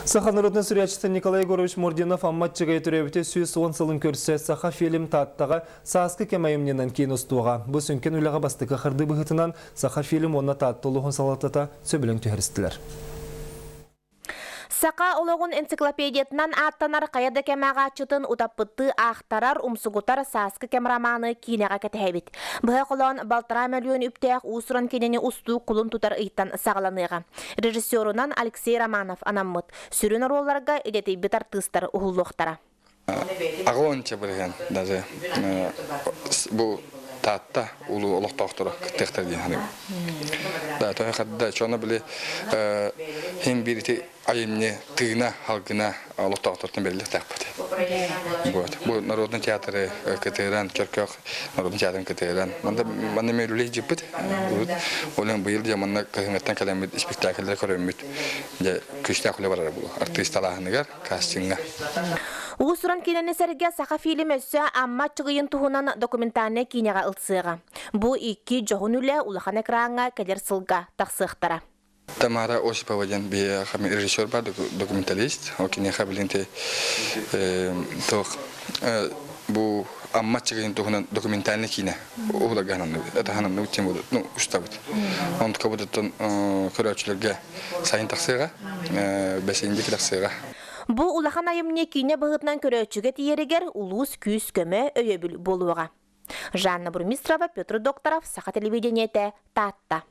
Саха норуотун суруйааччыта Николай Егорович Мординов Амма Аччыгыйа төрөөбүтэ 110 сылын көрсө Саха фильм Тааттаҕа Сааскы кэм айымньынан киин устуоҕа. Бу сүҥкэн үлэҕэ бастакы хардыы быһыытынан Саха фильм уонна Таатта улууһун салалтата сөбүлэҥ түһэристилэр. Саха олоҕун энциклопедиятынан ааттанар хайа да кэм ааҕааччытын утаппыттыы аахтарар, умсугутар Сааскы кэм романы киинэҕэ кэтэһэбит. Быһа холоон балтараа мөлүйүөн үптээх уус-уран киинэни устуу кулун тутар ыйтан саҕаланыаҕа. Режиссерунан Алексей Романов анаммыт. Сүрүн оруолларга идэтийбит артыыстар уһуллуохтара. Аҕа бырыһыан даже бу Таатта улуу олохтоохторо кыттыахтар диэн саныыбын. Да, тоһо хадда чоно били хин биир ити айымньы тыына халгына олохтоохтортон бэриллиэхтээхпит. Вот. Бу народный театры кытыыран, Чөркөөх народный театрын кытыыран. Манна манна мөрүлей жиппит. Олен быйыл дьэ манна кыһыҥҥыттан кэлэммит спектакльлэр көрөммүт. Дьэ күстээх үлэ барар булу. Артыыс талааһыныгар, кастиҥҥа. Уус-уран киинэни сэргэ Саха фильм өссө Амма Аччыгыйын туһунан документальнай киинэҕэ ылсыаҕа. Бу икки дьоһун үлэ улахан экраҥҥа кэлэр сылга тахсыахтара. Тамара Осипова диэн биһиэхэ режиссер бар, документалист. Ол киниэхэ билин туох бу Амма Аччыгыйын туһунан документальный киинэ уһуларга хананныбыт. Это хананныбыт тем более, ну, устабыт. Онтука будуттан көрөөччүлэргэ сайын тахсыаҕа, бэсиинди тахсыаҕа. Бу улахан айымньы киинэ быһыытынан көрөөччүгэ тиийэригэр улуус күүс-көмө, өйөбүл буолуоҕа. Жанна Бурмистрова, Петр Докторов, Саха телевидениетэ, Таатта.